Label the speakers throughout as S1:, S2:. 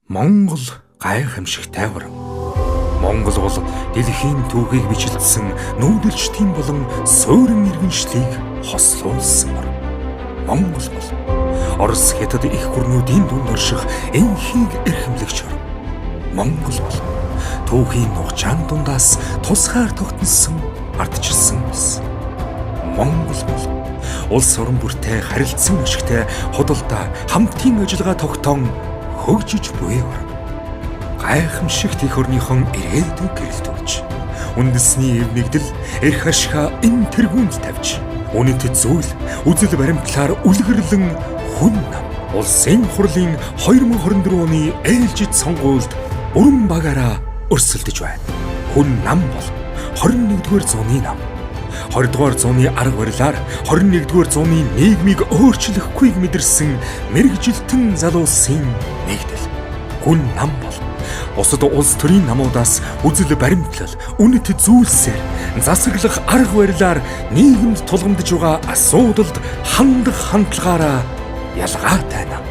S1: Монгол гайхамшигтай орон. Монгол бол дэлхийн түүхийг бичлсэн нүүдэлчдийн болон суурин иргэншлийг хослуулсан орон. Монгол бол Орос, Хятад их гүрнүүдийн дунд орших энхийг эрхэмлэгч орон. Монгол бол түүхийн нугчаан дундаас тусгаар тогтносон ардчилсан улс. Монгол бол улс орон бүртээ харилцан ашигтай худалдаа хамтын ажиллагаа тогтоон хөгжиж буй орон. Гайхамшигт эх орныхон ирээдүйг гэрэлтүүлж, үндэсний эв нэгдэл, эрх ашгаа энэ тэргуунд тавьж, үнэт зүйл, үзэл баримтлаар үлгэрлэн хүн нам улсын хурлын 2024 оны ээлжид сонгуульд бүрэн багаараа өрсөлдөж байна. Хүн нам бол 21-р зууны нам. 20-р зууны арга барилаар 21-р зууны нийгмийг өөрчлөхгүйг мэдэрсэн мэргэжилтэн залуусын нэгдэл. Хүн нам бол бусад улс төрийн намуудаас үзэл баримтлал, үнэт зүйлсээр засаглах арга барилаар нийгэмд тулгамдж байгаа асуудалд хандах хандлагаараа ялгаатай нам.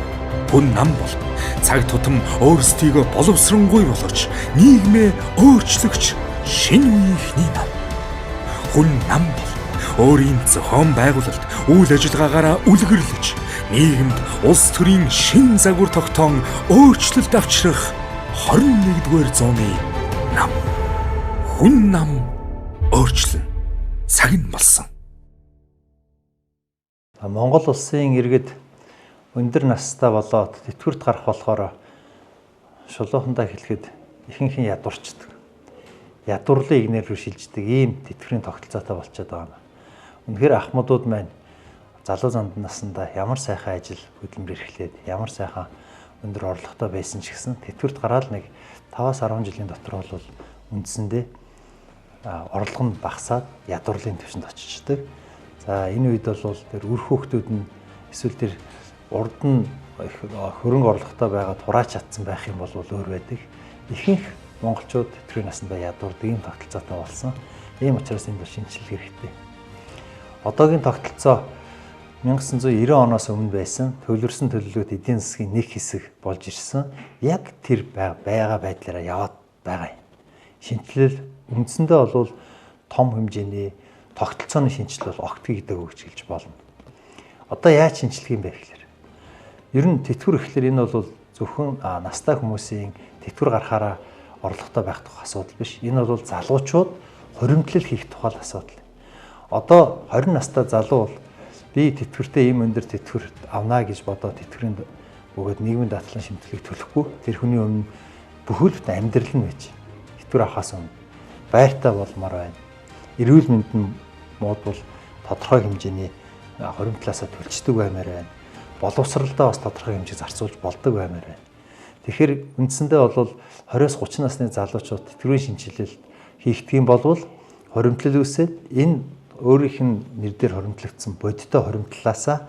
S1: Хүн нам бол цаг тутам өөрсдийгөө боловсронгүй болгож нийгмээ өөрчлөгч шинэ үеийнхний нам. Хүн нам бол өөрийн зохион байгуулалт, үйл ажиллагаагаараа үлгэрлэж нийгэмд улс төрийн шин загвар тогтоон өөрчлөлт авчрах 21-р зууны нам. Хүн нам өөрчлөн. Цаг нь болсон.
S2: Монгол улсын иргэд өндөр настай болоод тэтгэврт гарах болохоор шулуухандаа хэлэхэд ихэнх нь ядуурчдаг. Ядуурлын игнэр рүү шилждэг ийм тэтгэврийн тогтолцоотой болчиход байгаа юм. Үнэхээр ахмадууд маань залуу занд наснда ямар сайхан ажил хөдөлмөр эрхлээд ямар сайхан өндөр орлоготой байсан ч гэсэн тэтгэврт гараад нэг 5-аас 10 жилийн дотор бол үндсэндээ орлого нь багасаад ядуурлын түвшинд очиждаг. За энэ үед бол тэр үр хүүхдүүд нь эсвэл тэр урд нь хөрөнгө орлоготой байгаад хураач чадсан байх юм бол өөр байдаг. Ихэнх монголчууд тэтгэврийн насандаа ядуурдаг ийм тогтолцоотой болсон. Ийм учраас энд бол шинэчлэл хэрэгтэй. Одоогийн тогтолцоо 1990 оноос өмнө байсан төвлөрсөн төлөвлөгөөт эдийн засгийн нэг хэсэг болж ирсэн. Яг тэр байгаа байдлаараа яваад байгаа юм. Шинэчлэл үндсэндээ бол том хэмжээний тогтолцооны шинэчлэл бол огт хийгдээгүй гэж хэлж болно. Одоо яаж шинэчлэх юм бэ гэхээр ер нь тэтгэвэр гэхлээр энэ бол зөвхөн настай хүмүүсийн тэтгэвэр гарахаараа орлоготой байх тухай асуудал биш. Энэ бол залуучууд хуримтлал хийх тухай асуудал. Одоо 20 настай залуу бол би тэтгэвртэй ийм өндөр тэтгэвэр авнаа гэж бодоод тэтгэврийн бөгөөд нийгмийн даатгалын шимтгэлийг төлөхгүй тэр хүний өмнө бүхэл бүтэн амьдрал нь байж тэтгэвэр авахаас өмнө байртай болмоор байна. Эрүүл мэнд нь мууд бол тодорхой хэмжээний хуримтлаасаа төлчдөг баймаар байна. Боловсралдаа бас тодорхой хэмжээ зарцуулж болдог баймаар байна. Тэгэхээр үндсэндээ бол 20-с 30 насны залуучууд тэтгэврийн шинэчлэлт хийгдэх юм бол хуримтлал үүсээд энэ өөрийнх нь нэр дээр хуримтлагдсан бодиттой хуримтлалаасаа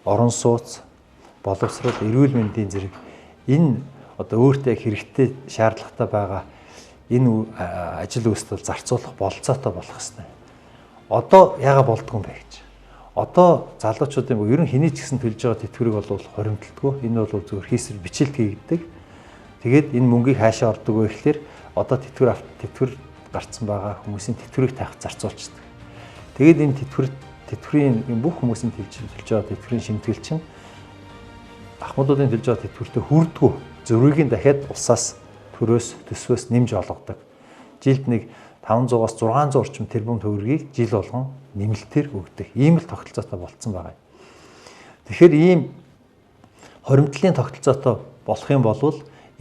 S2: орон сууц, боловсрол, эрүүл мэндийн зэрэг энэ одоо өөртөө хэрэгтэй шаардлагатай байгаа энэ ажил үйлсэл зарцуулах бололцоотой болох хэрэгтэй. Одоо яага болдгоо юм бэ гэж. Одоо залуучуудын ер нь хэний ч гэсэн төлж байгаа тэтгэврийг бол хуримталдаггүй. Энэ бол зөвхөн хийсвэр бичилт хийгддэг. Тэгээд энэ мөнгийг хаашаа ордог вэ гэхлээр одоо тэтгэвэр гарцсан байгаа хүмүүсийн тэтгэврийг тавих зарцуулчихдаг. Тэгээд энэ тэтгэврийн бүх хүмүүсийн төлж байгаа тэтгэврийн шимтгэл чинь ахмадуудын төлж байгаа тэтгэвртэй хүрдэггүй. Зөрүүгийн дахиад улсаас төрөөс төсвөөс нэмж олгодог. Жилд нэг 500-аас 600 орчим тэрбум төгрөгийг жил болгон нэмэлтээр өгдөг. Ийм л тогтолцоотой болцсон байгаа юм. Тэгэхээр ийм хоримтлалын тогтолцоотой болох юм бол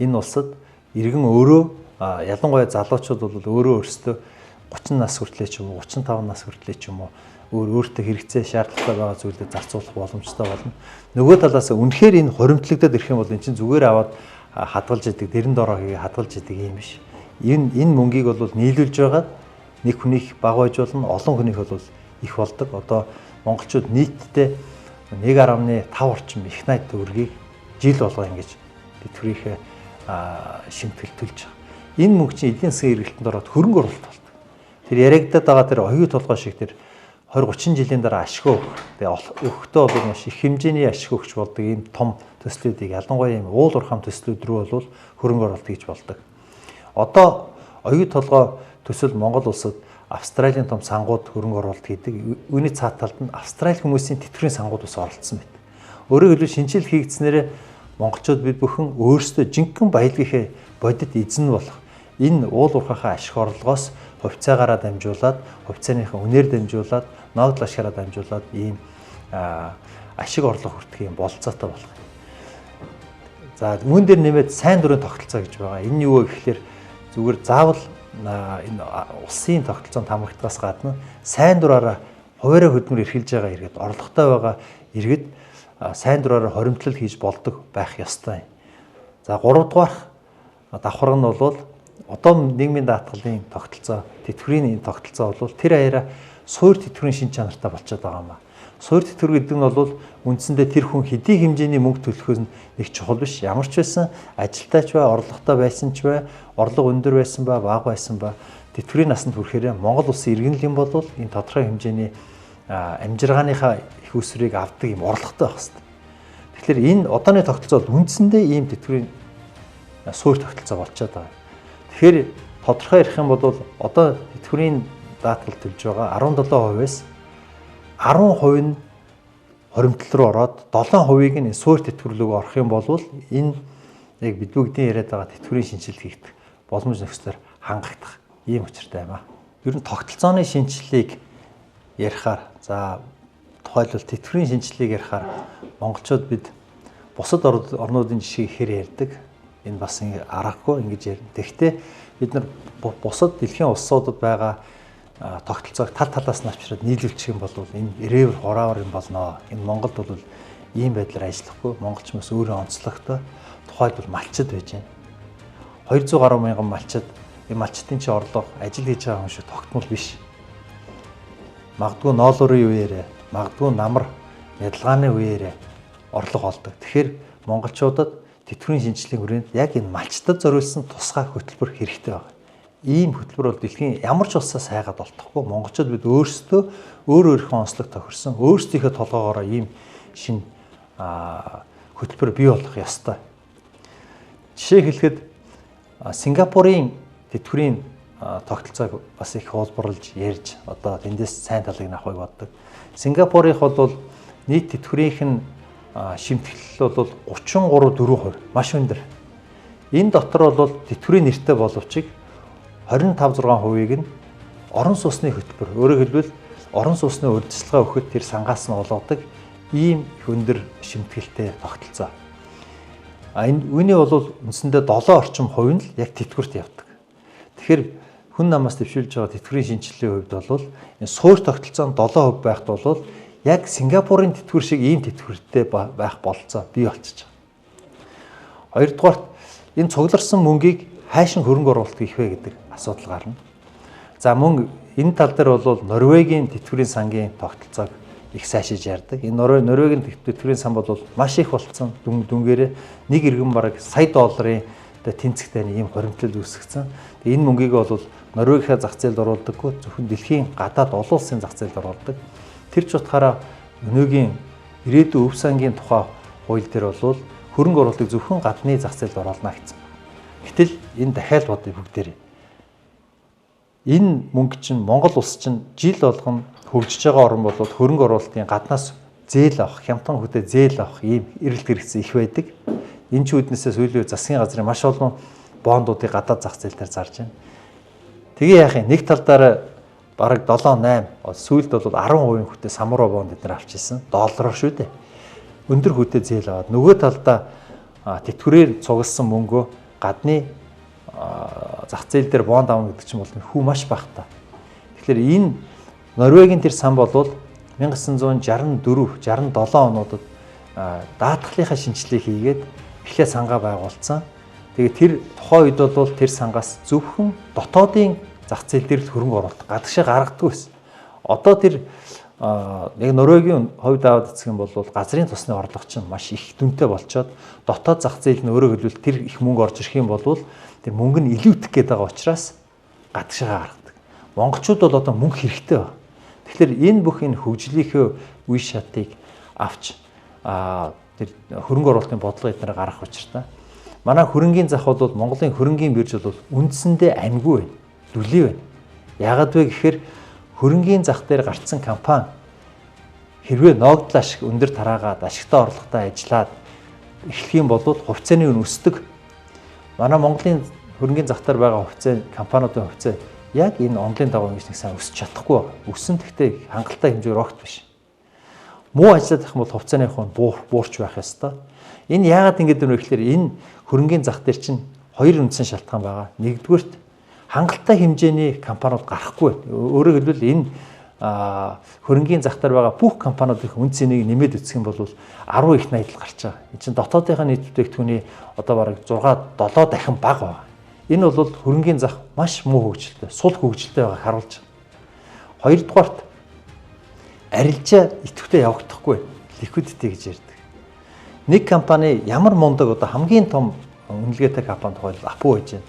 S2: энэ улсад иргэн өөрөө ялангуяа залуучууд бол өөрөө өөрсдөө 30 нас хүртлээ ч юм уу 35 нас хүртлээ ч юм уу өөртөө хэрэгцээ шаардлагатай байгаа зүйлээ зарцуулах боломжтой болно. Нөгөө талаас үнэхээр энэ хоримтлагдаад ирэх юм бол эн чинь зүгээр аваад хадгалж идэг, дэрэн дороо хийгээ хадгалж идэг юм биш. Энэ мөнгийг бол нийлүүлж байгаад нэг хүнийх бага байж болно, олон хүнийх бол их болдог. Одоо монголчууд нийтдээ 1.5 орчим их найд төгрөгийг жил болго ингэж тэтгэврийнхээ шимтгэл төлж байгаа. Энэ мөнгө чинь эдийн засгийн эргэлтэнд ороод хөрөнгө оруулалт болдог. Тэр яригадаад байгаа тэр оюу толгой шиг тэр 20 30 жилийн дараа ашиг өгөх. Тэгээ өгөхдөө бол маш их хэмжээний ашиг өгч болдог ийм том төслүүдийг, ялангуяа ийм уул уурхам төслүүд рүү бол хөрөнгө оруулалт хийж болдог. Одоо оюу толгой төсөл Монгол улсад Австралийн том сангууд хөрөнгө оруулалт хийдэг. Үүний цаат талд нь Австрали хүмүүсийн тэтгэврийн сангууд бас оролцсон байдаг. Өөрөөр хэлбэл шинжил хийгдснээрээ монголчууд бид бүхэн өөрсдөө жинхэнэ баялагийнхээ бодит эзэн болох энэ уул уурхайхаа ашиг орлогоос хувьцаагаараа дамжуулаад, хувьцааныхаа үнээр дамжуулаад, ногдол ашгаараа дамжуулаад ийм ашиг орлого хүртэх юм болцоотой болох. За үүн дээр нэмээд сайн дурын тогтолцоо гэж байгаа. Энэ нь юу вэ гэхлээр зүгээр заавал энэ улсын тогтолцоонд хамрагдахаас гадна сайн дураараа хуваараа хөдөлмөр эрхэлж байгаа иргэд, орлоготой байгаа иргэд сайн дураараа хоримтлал хийж болдог байх ёстой. За гуравдугаарх давхарга нь бол одоо нийгмийн даатгалын тогтолцоо, тэтгэврийн энэ тогтолцоо бол тэр аяараа суур тэтгэврийн шин чанартай болчиход байгаа юм аа. Суур тэтгэвэр гэдэг нь бол үндсэндээ тэр хүн хэдий хэмжээний мөнгө төлөхөөс нэг чухал биш. Ямар ч байсан ажилтайч бай, орлоготой байсан ч бай, орлого өндөр байсан ба, бага байсан ба тэтгэврийн насанд хүрэхээр Монгол улсын иргэнэл юм бол энэ тодорхой хэмжээний амжиргааныхаа их усрыг авдаг юм орлоготой байх хэрэгтэй. Тэгэхээр энэ одооны тогтолцоо бол үндсэндээ ийм тэтгэврийн суур тогтолцоо болчиход байгаа. Тэгэхээр тодорхой ярих юм бол одоо тэтгэврийн даатгал төлж байгаа 17%-аас 10% нь хоримтлал руу ороод 7%-ийг нь суур тэтгэвэр рүү орох юм бол энэ яг бид бүгдийн яриад байгаа тэтгэврийн шинжилэл хийгдэх боломж нөхцлөөр хангагдах ийм учиртай юм аа. Ер нь тогтолцооны шинжилгээг ярихаар, за тухайлбал тэтгэврийн шинжилгээг ярихаар монголчууд бид бусад орнуудын жишгийг ихээр ярьдаг. Энэ бас аргагүй ингэж ярина. Тэгэхдээ бид нар бусад дэлхийн улсуудад байгаа тогтолцоог тал талаас нь авчираад нийлүүлчих юм бол энэ ирээвэр хураавар юм болно. Энэ Монголд бол ийм байдлаар ажиллахгүй. Монголч бас өөрөө онцлогтой. Тухайлбал малчид байж байна. 200 гаруй мянган малчид, энэ малчдын чи орлого ажил хийж байгаа хүн шиг тогтмол биш. Магадгүй ноолуурын үеэрээ, магадгүй намар ядалгааны үеэрээ орлого олдог. Тэгэхээр монголчуудад тэтгэврийн шинжилгээний хүрээнд яг энэ малчдад зориулсан тусгай хөтөлбөр хэрэгтэй байна. Ийм хөтөлбөр бол дэлхийн ямар ч улсаас хайгаад олдохгүй. Монголчууд бид өөрсдөө өөр өөрийнхөө онцлог тохирсон, өөрсдийнхөө толгоогоороо ийм шинэ хөтөлбөр бий болох ёстой. Жишээ хэлэхэд Сингапурын тэтгэврийн тогтолцоог бас их хуулбарлаж ярьж одоо тэндээс сайн талыг нь авахыг боддог. Сингапурынх бол нийт тэтгэврийнх нь шимтгэлэл бол 33.4% маш өндөр. Энэ дотор бол тэтгэврийн нэртэй боловч 25.6%-ийг нь орон сууцны хөтөлбөр, өөрөөр хэлбэл орон сууцны урьдчилгаа өгөхөд тэр сангаас нь олгодог ийм их өндөр шимтгэлтэй тогтолцоо. А энэ үүний бол үндсэндээ 7 орчим хувь нь л яг тэтгэврт явдаг. Тэгэхээр хүн намаас дэвшүүлж байгаа тэтгэврийн шинжилгээний хувьд бол энэ суур тогтолцоо нь 7% байхад бол яг Сингапурын тэтгэвэр шиг ийм тэтгэвртэй байх бололцоо бий болчихж байгаа. Хоёрдугаарт энэ цугларсан мөнгийг хайшин хөрөнгө оруулалт хийх вэ гэдэг асуудал гарна. За мөн энэ тал дээр бол Норвегийн тэтгэврийн сангийн тогтолцоог их сайшиж ярьдаг. Энэ Норвегийн тэтгэврийн сан бол маш их болцсон дүнгээрээ нэг иргэн бараг сая долларын одоо тэнцэгтэй ийм хоримтлал үүсгэсэн. Тэгээ энэ мөнгийг бол Норвегийнхаа зах зээлд оруулдаггүй, зөвхөн дэлхийн гадаад олон улсын зах зээлд оруулдаг. Тэр ч утгаараа өнөөгийн ирээдүйн өв сангийн тухай хууль дээр бол хөрөнгө оруулалтыг зөвхөн гадны зах зээлд оруулна гэсэн. Гэтэл энэ дахиад бодъё бүгдээрээ. Энэ мөнгө чинь Монгол улс чинь жил болгоно хөгжиж байгаа орн бол хөрөнгө оруулалтын гаднаас зээл авах, хямдхан хөтэ зээл авах ийм эрэлт хэрэгцээ их байдаг. Энэ ч үүднээсээ сүүлийн засгийн газрын маш олон бондуудыг гадаад зах зээл дээр зарж байна. Тэгээ яах юм? Нэг талдаар бараг 7 8 сүүлд бол 10% хөтэ самурай бонд эднэр авч ирсэн. Доллараар шүү дээ. Өндөр хөтэ зээл аваад нөгөө талдаа тэтгэврээр цугласан мөнгөө гадны зах зээл дээр бонд авна гэдэг чинь бол хүү маш багатай. Тэгэхээр энэ Норвегийн тэр сан бол 1964 67 онуудад даатгалынхаа шинжилгээ хийгээд эхлээд сангаа байгуулсан. Тэгээ тэр тухайн үед бол тэр сангаас зөвхөн дотоодын зах зээл дээр л хөрөнгө оруулалт гадагшаа гаргадаг байсан. Одоо тэр яг Норвегийн хувьд аваад үзэх юм бол газрын тусны орлого чинь маш их дүнтэй болчоод дотоод зах зээл нь өөрөөр хэлбэл тэр их мөнгө орж ирэх юм бол тэр мөнгө нь илүүтэх гээд байгаа учраас гадагшаа гаргадаг. Монголчууд бол одоо мөнгө хэрэгтэй байна. Тэгэхээр энэ бүх энэ хөгжлийнхөө үе шатыг авч Тэр хөрөнгө оруулалтын бодлого эднэр гаргах учиртай. Манай хөрөнгийн зах бол Монголын хөрөнгийн бирж бол үндсэндээ амгүй байна. Дүлий байна. Яагаад вэ гэхээр хөрөнгийн зах дээр гарцсан компани хэрвээ ногдол ашиг өндөр тараагаад ашигтай орлоготой ажиллаад эхлэх юм бол хувьцааны үн өсдөг. Манай Монголын хөрөнгийн зах дээр байгаа хувьцаа компаниудын хувьцаа яг энэ онлын дагуу ингэж нэг сайн өсч чадахгүй байгаа. Өссөн гэхдээ хангалттай хэмжээгээр огт биш. Муу ажиллаад байх юм бол хувьцааны хүн буурч байх ёстой. Энэ яагаад ингэж вэ гэхээр энэ хөрөнгийн зах дээр чинь хоёр үндсэн шалтгаан байгаа. Нэгдүгээрт хангалттай хэмжээний компаниуд гарахгүй байна. Өөрөөр хэлбэл энэ хөрөнгийн зах дээр байгаа бүх компаниудын үн цэнийг нэмээд үзэх юм бол 10 их 80 л гарч байгаа. Энэ чинь дотоодынхаа нийт бүтээгдэхүүний одоо бараг 6 7 дахин бага байгаа. Энэ бол хөрөнгийн зах маш муу хөгжилтэй, сул хөгжилтэй байгааг харуулж байгаа. Хоёрдугаарт арилжаа идэвхтэй явагдахгүй liquidity гэж ярьдаг. Нэг компани ямар мундаг одоо хамгийн том үнэлгээтэй компани тухайлбал Апу байж байна.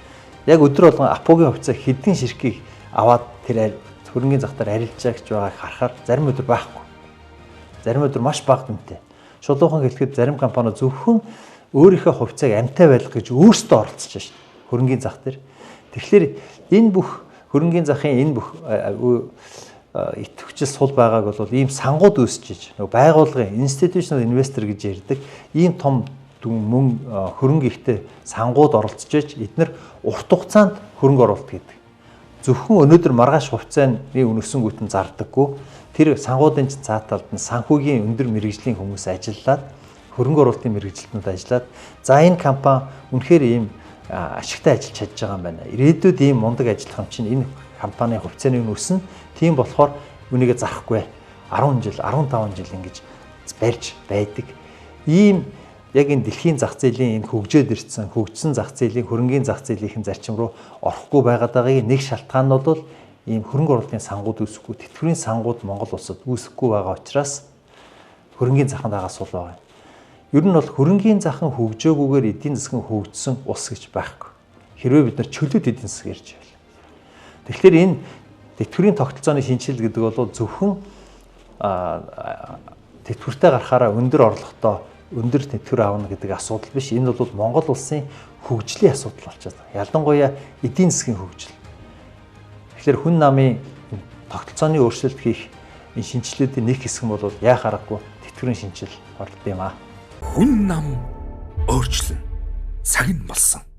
S2: Яг өдөр болгон Апугийн хувьцаа хэдэн ширхгийг аваад тэр хөрөнгийн зах дээр арилжаа гэж байгааг харахаар зарим өдөр байхгүй. Зарим өдөр маш бага дүнтэй. Шулуухан хэлэхэд зарим компаниуд зөвхөн өөрийнхөө хувьцааг амтай байлгах гэж өөрсдөө оролцож байна шүү. Хөрөнгийн зах дээр. Тэгэхээр энэ бүх хөрөнгийн захын энэ бүх идэвхжил сул байгааг бол ийм сангууд үүсэж иж нөгөө байгууллагын institutional investor гэж ярьдаг ийм том мөн хөрөнгө ихтэй сангууд оролцож иж эднэр урт хугацаанд хөрөнгө оруулалт хийдэг. Зөвхөн өнөөдөр маргааш хувьцааны үн өсөнгүүт нь зардаггүй. Тэр сангуудын цаа талд нь санхүүгийн өндөр мэргэжлийн хүмүүс ажиллаад хөрөнгө оруулалтын мэргэжилтнүүд ажиллаад за энэ компани үнэхээр ийм ашигтай ажиллаж чадж байгаа юм байна. Ирээдүйд ийм мундаг ажиллах юм чинь энэ компанийн хувьцааны үн өснө. Тийм болохоор үнийгээ зарахгүй 10 жил, 15 жил ингэж барьж байдаг. Ийм яг энэ дэлхийн зах зээлийн энэ хөгжөөд ирсэн, хөгжсөн зах зээлийн хөрөнгийн зах зээлийн зарчим руу орохгүй байгаад байгаагийн нэг шалтгаан нь бол ийм хөрөнгө оруулалтын сангууд үүсэхгүй, тэтгэврийн сангууд Монгол улсад үүсэхгүй байгаа учраас хөрөнгийн заханд байгаа сул байгаа юм. Ер нь бол хөрөнгийн захан хөгжөөгүйгээр эдийн засгийн хөгжсөн улс гэж байхгүй. Хэрвээ бид нар чөлөөт эдийн засаг ярьж байвал. Тэгэхээр энэ тэтгэврийн тогтолцооны шинэчлэл гэдэг бол зөвхөн тэтгэвртэй гарахаараа өндөр орлоготой өндөр тэтгэвэр авна гэдэг асуудал биш. Энэ бол Монгол улсын хөгжлийн асуудал болчиход байгаа. Ялангуяа эдийн засгийн хөгжил. Тэгэхээр хүн намын тогтолцооны өөрчлөлт хийх энэ шинэчлэлүүдийн нэг хэсэг нь бол яах аргагүй тэтгэврийн шинэчлэл оролт юм аа.
S1: Хүн нам өөрчлөн цаг нь болсон.